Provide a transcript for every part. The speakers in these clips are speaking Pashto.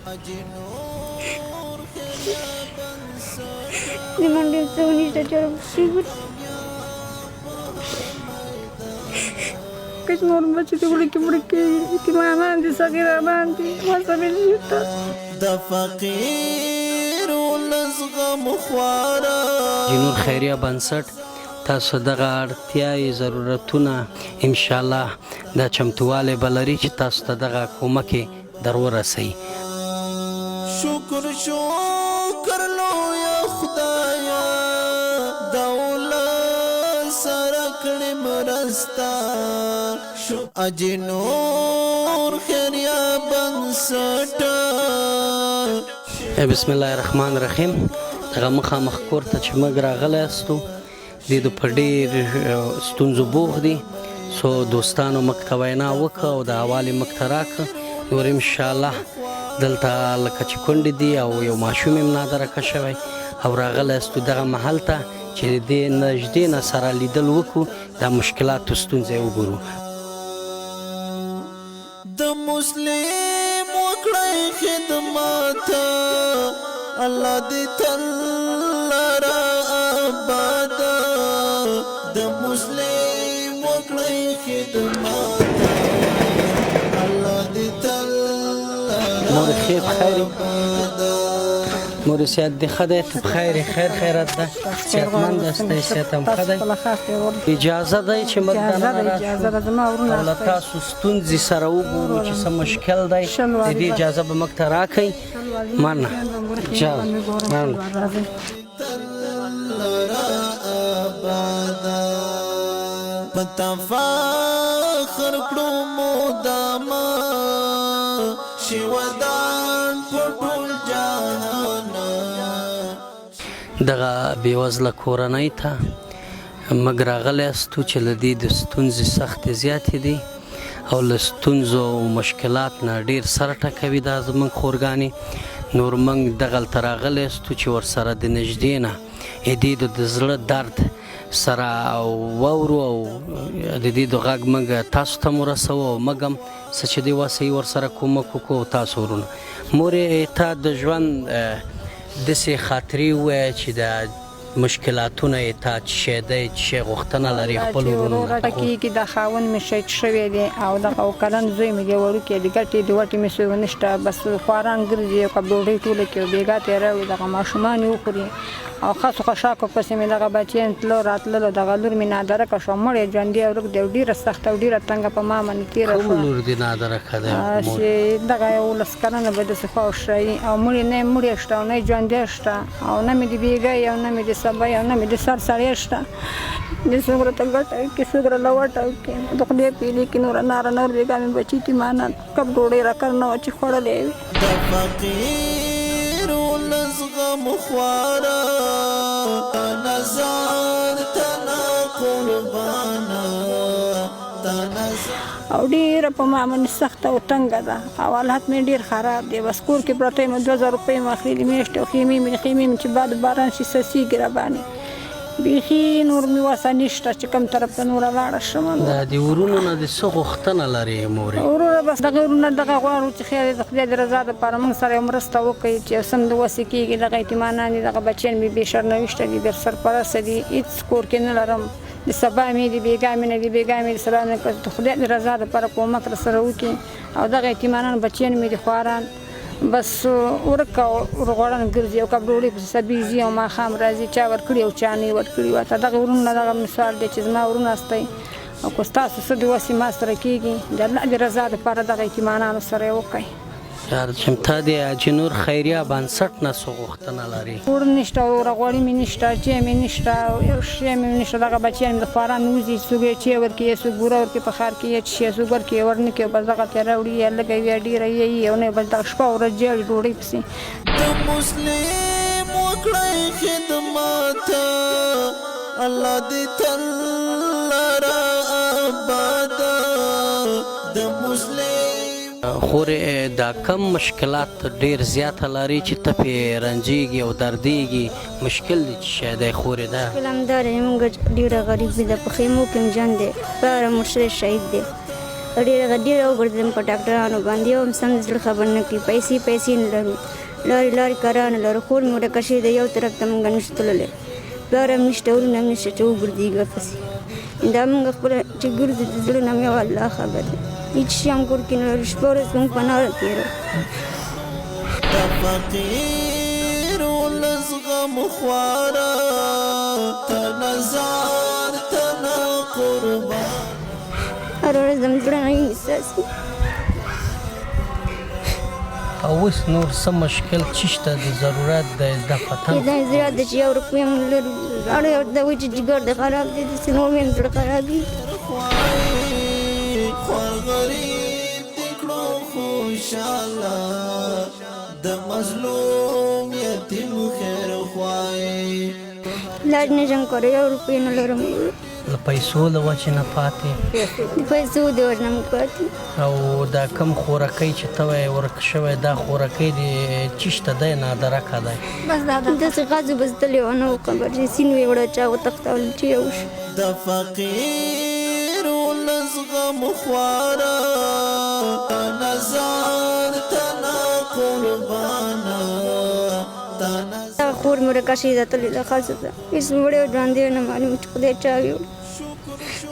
د منډې څه نشته چې شکر کش نور بچی دې وړي کې مړ کېږي، یتیمانان دي، صغیرانان دي، وسه مې نشته. د فقیر ولس غم خواره. جنور خیریه بنسټ تاسو دغه اړتیاوې، ضرورتونه ان شاء الله دا چمتووالی به لري چې تاسو ته دغه کومک در ورسوي. شکر شکر لوی خدایا، دولت سره کړې مرسته. اجنور خیریه بنسټ. بسم الله الرحمن الرحیم. دغه مخامخ کور ته چې موږ راغلی یاستو، دې د په ډېر ستونزو بوخت دي. څو دوستانو موږ ته وینا وکړه او د احوال یې موږ ته راکړه. نور انشاءالله دلته لکه چې کونډې دي او یو ماشوم یې هم نادرکه شوی، او راغلی یاستو دغه محل ته چې د دې نږدې نه سره لیدل وکړو، دا مشکلات او ستونزې وګورو. د مسلم وکړی خدمت، الله دې تل لرا آباد. د مسلم وکړی خدمت، الله دې تل مور خیر خیر، مور صحت دې ښه دی؟ ته بخیر؟ خیر خیرات ده، صحتمند یاستئ؟ صحت هم ښه دی؟ اجازه دی چې موږ دننه راشو او له تاسو ستونزې سره وګورو چې څه مشکل دی؟ د دې اجازه به موږ ته راکړئ؟ مننه، مننه. پتفاخر کړو مداما شیودان په ټول جهان. دغه بېوزله کورنۍ ته موږ راغلی یاستو چې له دې د ستونزې سختې زیاتې دي او له ستونزو او مشکلات نه ډېر سر ټکوي دا زموږ خورګانې. نور موږ دغلته راغلی یاستو چې ورسره د نږدې نه دې د زړه درد سره واورو او د دې د غږ موږ تاسو ته هم ورسوو، او موږ هم څه چې دی وسه یې ورسره کومک وکړو. او تاسو ورونه مورې ته د ژوند داسې خاطرې ووایه چې د مشکلاتونه یې تا چې شی دی، چې شی غوښتنه لري خپل ورونو نه. کېږي د خاوند مې شهید شوی دی او دغه اوه کلن زوی مې دی وړوکی دی، ګټې د وټې مې څوک نشته. بس خواران ګرځي، یو کپ ډوډۍ ټوله کړي او بېګا ته یې راوړي، دغه ماشومان یې وخوري او خسو خشاکو پسې مې دغه بچیان تلو راتللو. دغه لور مې نادرکه شوه، مړی ژوندی ورک دی او ډېره سخته او ډېره تنګه په ما باندې تېره کوم شوه. لور دې نادرکه دی؟ چې دغه 11 کلنه به داسې خوا وشایي او مړی نه مړی شته او نه یې ژوندی شته او نه مې د بېګۍ او نه مې د سبۍ او نه مې د سر سړی شته. د څوک راته ګټه وکړي، څوک راله وټه وکړي، د خدای پیلې کې نوره ناره نور. بېګا مې بچي تیمانان کپ ډوډۍ راکړ نه وه چې خوړلې وي. د فقیر ولس غم خواره، نظر تنا قربانا. او ډېره په ما باندې سخته او تنګه ده او حالت مې ډېر خراب دی. بس کور کې پرته یم، 2000 روپۍ مې اخلي د میاشتې او خیمې مې، خیمې مې چې باد باران شي سسېږي راباندې بیخي. نور مې وسه نشته چې کوم طرف ته نوره لاړه شم. د دې ورونو نه د څه غوښتنه لرې مورې؟ وروره بس دغه ورونه دغه غواړو چې خیر د خدای د رضا دپاره موږ سره یو مرسته وکړي چې یو سم د وسې کېږي. دغه یتیمانان دي، دغه بچیان مې بې شرنوشته دي، بې سرپرسته دي، هېڅ کور کې نه لرم. د سبا مې د بېګا مې نه، د بېګا مې د سبا مې، د خدای د رضا دپاره کومک راسره وکړي. او دغه یتیمانان بچیان مې دي، خواران بس ورک او ورغوړن ګرځي او کپ ډوډۍ پسې سبې ځي او ماښام راځي، چا ورکړي او چا نه ورکړي ورته. دغه ورونه دغه مثال دی چې زما ورونه استئ او که ستاسو څه د وسې ما سره کېږي، د الله د رضا دپاره دغه یتیمانانو سره یې وکړئ. یار چې تا د حاجي نور خیریه بنسټ نه څه غوښتنه لرې؟ اور نشته وروره، غوړي مې نشته، چای مې نشته، یو شی مې نشته. دغه بچیان مې د خواران وځي، څوک یې چای ورکړي یا څوک بوره ورکړي په ښار کې یا څه شی څوک ورکړي یا ورنکړي، بس دغه ترې راوړي یا لږه وي یا ډېره وي او نه، بس دغه شپه او ورځ ژاړي ډوډۍ پسې. د مسلم وکړی خدمت، الله دې تل لره آباد. د مسلم خورې دا کم مشکلات ډېر زیاته لري چې ته پرې رنځېږي او دردېږي، مشکل دی چې شی دی خورې دا؟ مشکل همدا دی، موږ ډېره غریبي ده، په خیمو کې ژوند دی، پلار مو شهید دی. ډېره ډېره وګرځېدم په ډاکټرانو باندې، یو هم سم د زړه خبر نه کړي. پیسې پیسې نه لرو، لارې لارې کارانه لرو. خور مې ورکه شوې ده، یو طرف ته مونږ نشو تللی، پلار هم نشته، وروڼه هم نشته چې وګرځېږي ورپسې. دا مونږ خپله چې ګرځو د زړه نه مې یو الله خبر دی. هېڅ شي هم کور کې نه لرو، شپه ورځ مونږ په ناره تېروو. د فقیر ولس غم خواره، تنه ځان تنه قربان. هره ورځ زموږ زړه نه وینې څاڅي. او اوس نور څه مشکل چی شته د ضرورت د دفتن؟ دا زیات دی چې یو روپۍ هم لرو، اړه ورته وایي چې جګر دې خراب دی، داسې نور مې هم زړه خرابېږي. خوار غریب دې کړو خوشاله، د مظلوم یتیم خیر خوای. علاج نه شم کولی، یو روپۍ نه لرم. له پیسو له وجې نه پاتې؟ د پیسو د وجې نه مو پاتې. او دا کم خورکۍ چې ته وایې ورک شوی، دا خورکۍ دې چیشته دی نادرکه دی؟ بس دا ده داسې غازو بس تللی وه، نه و خبر چې سیند ویې وړه، چا وتښتول چې یو شو. د فقیر ولس غم خواره، تنه ځان تنه قربانه، تنه. دا خور مې ورکه شوې ده، تللې ده خاصه ده، هېڅ مړی او ژوندی نه معلوم چې خدای چا ویوړ.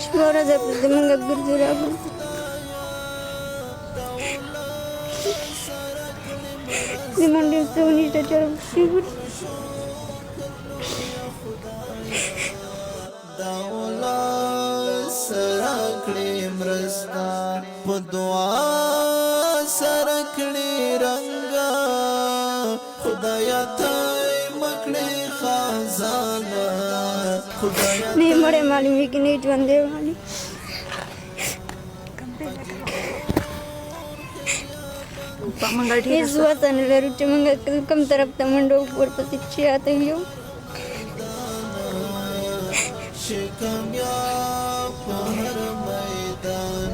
شپه ورځ زمونږ ګرځو راګرځو. زمونږ ډېر څه نشته چې راپسې ګرځو. دا ولس سره کړې مرسته، په دعا سره کړې رنګه، خدایا ته مکړې خزانه، خدایا. نه مړی معلومېږي، نه ژوندی معلوم. هېڅ وسه نه لرو چې موږ کوم طرف ته منډه وکړو، ورپسې چې راته یو چې کامیاب په هر میدان،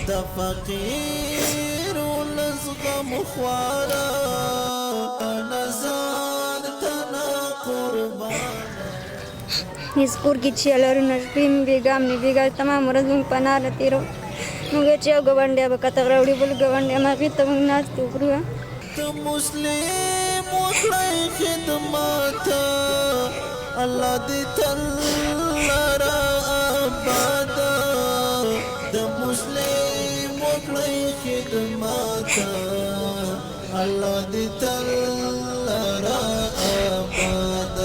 د فقیر ولس غم خواره، تنه ځان تنه قربان. هېڅ کور کې چې لرو نه، شپې مې بېګا مې بېګا تمام ورځ موږ په ناره تېرو. موږ چې یو ګاونډی به کتغ راوړي، بل ګاونډی هم هغې ته موږ ناست وخورو. ته مسلم وکړی خدمت، الله دې تل لره آباد. د مسلم وکړی خدمت، الله دې تل لره آباد.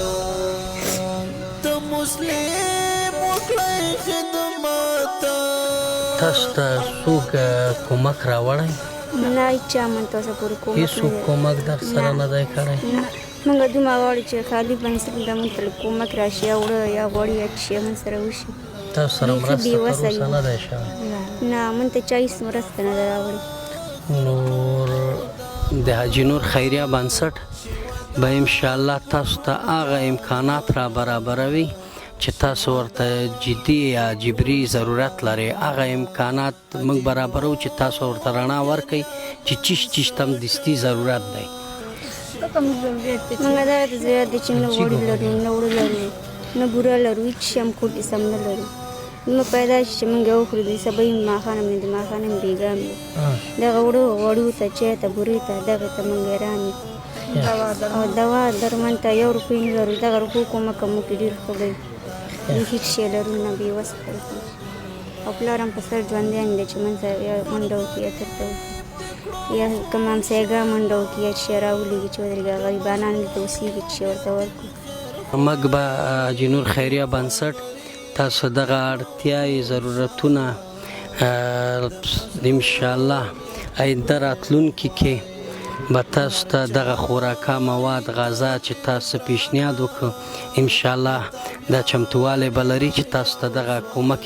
ته مسلم وکړی خدمت. تاسو ته څوک کومک راوړی؟ نه، هېچا مونږ ته اوسه پورې کومک نه هېڅوک دی. کومک در سره نه دی کړی؟ نه، موږ دومره غواړو چې خالي بنسټ د موږ ته کومک راشي، یا اوړه یا غوړي یا څه شی موږ سره وشي. تاسو سره بیخي مرسته بې تر وسه اوسه یو. نه دی شوی؟ نه، موږ ته چا هېڅ مرسته نه ده راوړې. نور د حاجي نور خیریه بنسټ به انشاءالله تاسو ته هغه امکانات را برابروي چې تاسو ورته جدي یا جبري ضرورت لرئ. هغه امکانات موږ برابرو چې تاسو ورته رڼا ورکړئ چې چیش چیش تم دستي ضرورت دی. کوم ضرورت دی؟ موږ دا ته ضرورت دی چې نه غوړي لرو، نه اوړه لرو، نه بوره لرو، هېڅ شی هم کور کې سم نه لرو. دومره پیدا شي چې موږ یې وخورو، د سبا یې ماښام دی، د ماښام یې بېګا دی. دغه اوړه غوړیو ته، چای ته، بورې ته، دغې ته موږ حیران یو. او دوا درمل ته یو روپۍ نه لرو. دغه روپو کومک هم وکړي ډېر ښه به وي. هېڅ شی لرو نه، بې وسه خلک یو. او پلار هم په سر ژوندی نه دی چې موږ سره یا منډه وکړي یا چېرته وکړي، یا کوم همسایګاه منډه وکړي یا چې راولېږي چې ودرېږي، غریبانان دلته اوسېږي چې ورته ورکړو. موږ به حاجي نور خیریه بنسټ تاسو دغه اړتیاوې ضرورتونه انشاءالله آینده راتلونکي کې به تاسو ته دغه خوراکه مواد غذا چې تاسو پیشنهاد وکړو، انشاءالله دا چمتووالی به لري چې تاسو ته دغه کومک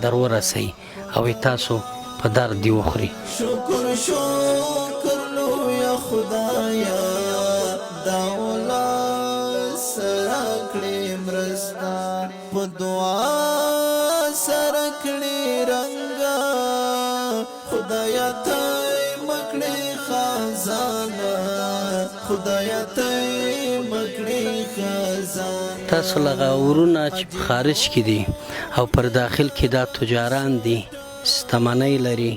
در ورسوي او تاسو په درد دې وخوري. شکر شکر لوی خدایا، دا ولس سره کړې مرسته، په دعا سره کړې رنګه، خدایا ته مکړې خزانه، خدایا ته مکړې خزانه. تاسو لغه ورونه چې په خارج کې دي او پر داخل کې دا تجاران دي، ستمنۍ لري،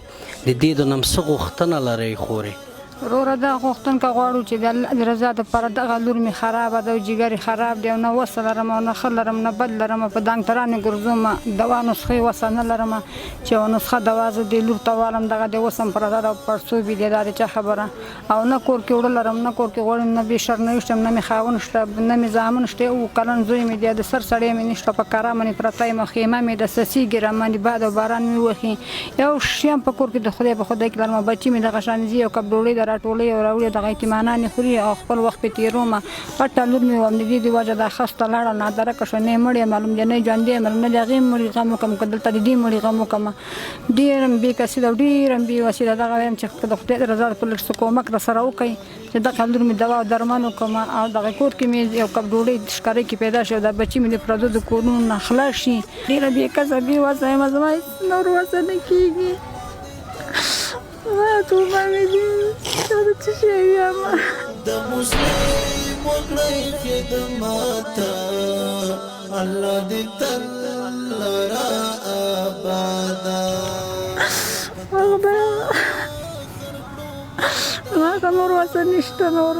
د دې د نم څه غوښتنه لرئ خورې؟ وروره دا غوښتنه غواړو چې د الله د رضا دپاره، دغه لور مې خرابه ده او جګر یې خراب دی او نه وسه لرم او نه ښه لرم نه بد لرم، په ډاکټرانو ګرځوم، دوا نسخې وسه نه لرم چې یوه نسخه دوا زه دې لور ته والم، دغه د وسم پرته ده او پړسوب یې دی، دا د چا خبره؟ او نه کور کې اوړه لرم، نه کور کې غوړي، نه بې شرنوي شته، نه مې خاوند شته، نه مې زامن شته، یو کلن زوی مې دی، د سر سړی مې نشته، په کرا باندې پرته یم، خیمه مې ده سسېږي راباندې، باد او باران مې وهي، یو شی هم په کور کې د خدای په خدای کې لرم. بچي مې دغه شان ځي، یو کپ ډوډۍ ده راټولوي او راوړي، دغه یتیمانان یې خوري او خپل وخت پرې تېروم. غټه لور مې وه، د دې د وجه دا خسته لاړه نادرکه شوه، نه یې مړی معلوم دی، نه یې ژوندی معلوم، نه د هغې مړي غم وکړم که دلته د دې مړي غم وکړم. ډېر هم بې کسي ده او ډېر هم بې وسي ده. دغه وایم چې د خدای د رضا په لږ څه کومک راسره وکړئ چې دغه لور مې دوا او درمل وکړم او دغه کور کې مې یو کپ ډوډۍ ښکرۍ کې پیدا شي او دا بچي مې د پردو د کورونو نه خلاص شي. ډېره بې کسه بې وسه یم، زما هېڅ نور وسه نه کېږي. توبه مې دي، دا د څه شی یم؟ د مسلم وکړئ خدمت، الله دې تل لره آباد. خدایه ما ته نور وسه نشته، نور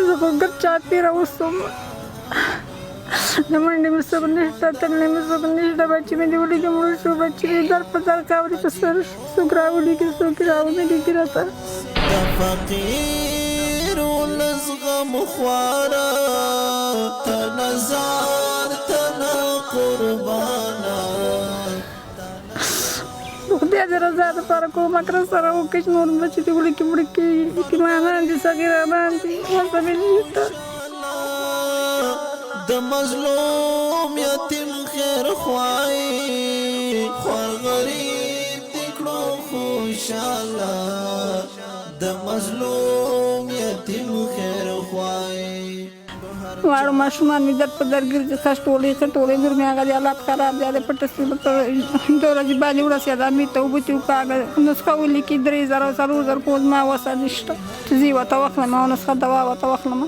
زه خو ګرد چاپېره اوسم، د منډې مې څوک نشته، تللې مې څوک نشته، بچي مې دې ولیږي مړه شو، بچي مې در په در خاورې په سر شو، څوک راولېږي څوک یې راونه لېږي راته. د فقیر ولس غم خواره، تنه ځان تنه قربانه. د خدای د رضا دپاره کومک راسره وکړئ چې نور بچي دې ولیکي مړه کېږي، یتیمانان دي، صغیرانان دي، وسه مې نشته. د مظلوم یتیم خیر خوای، خوار غریب دې کړو خوشاله، د مظلوم یتیم خیر خوای. واړه ماشومان مې در په در ګرځي، ښه ټولۍ ښه ټولۍ لور مې هغه د حالات خراب دی، د پټه دوه ورځې بعد یې ورسېده، امیر ته اوبه ترې وکاږه، نسخه ولیکي 3000 او 4000 خو زما وسه نشته چې زه یې ورته واخلم او نسخه دوا ورته واخلم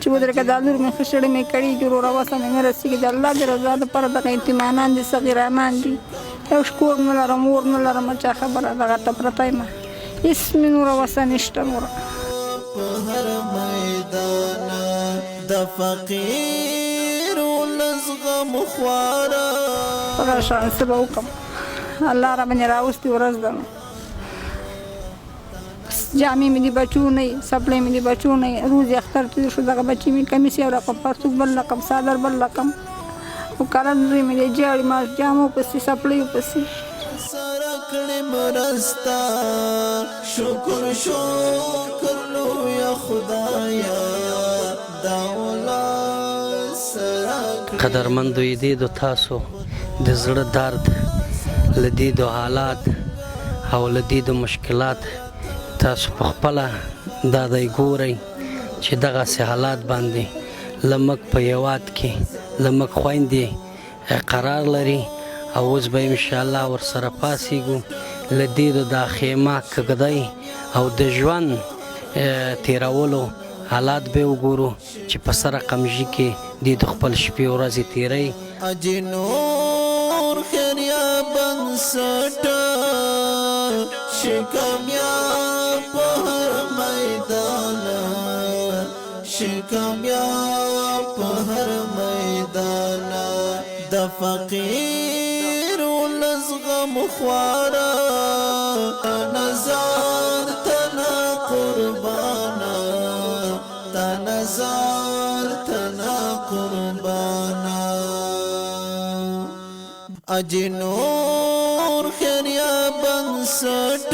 چې ودرېږه. دا لور مې ښه شړې مې کړېږي وروره، وسه مې نه رسېږي. د الله د رضا دپاره دغه یتیمانان دي، صغیرانان دي، یو شکور نه لرم، ور نه لرم، چا خبره دغه ته پرته یم، هېڅ مې نوره وسه نشته نوره. په هر میدان د فقیر ولس غم خواره. دغه شان څه به وکړم، الله را باندې راوستي ورځ ده. نو جامې مې د بچو نه، څپلۍ مې د بچو نه، روزي اختر تېر شو، دغه بچي مې کمیس یو رقم، پرتوګ بل رقم، څادر بل رقم، او کلن زوی مې دی ژاړي ما جامو پسې څپلیو پسې. سره کړې مرسته، شکر شکر لوی خدایا، دا اولاد سره کړې. قدرمندو دې د تاسو د زړه درد، له دې د حالات او له دې د مشکلات تاسو په خپله دا دی ګورئ چې دغسې حالات باندې له موږ په هېواد کې له موږ خویندې قرار لري او اوس به انشاءالله ورسره پاڅېږو، له دې د دا خیمه کږدۍ او د ژوند تېرولو حالات به وګورو چې په سره قمژي کې دې د خپل شپې ورځې تېروي. اجي نور خیریا بنسټ شي کامیاب په هر میدان، شي کامیاب په هر میدان، د فقیر ولس غم خواره، نظر تنه قربانه، تنظر تنه قربانه. اجي نور خیریا بنسټ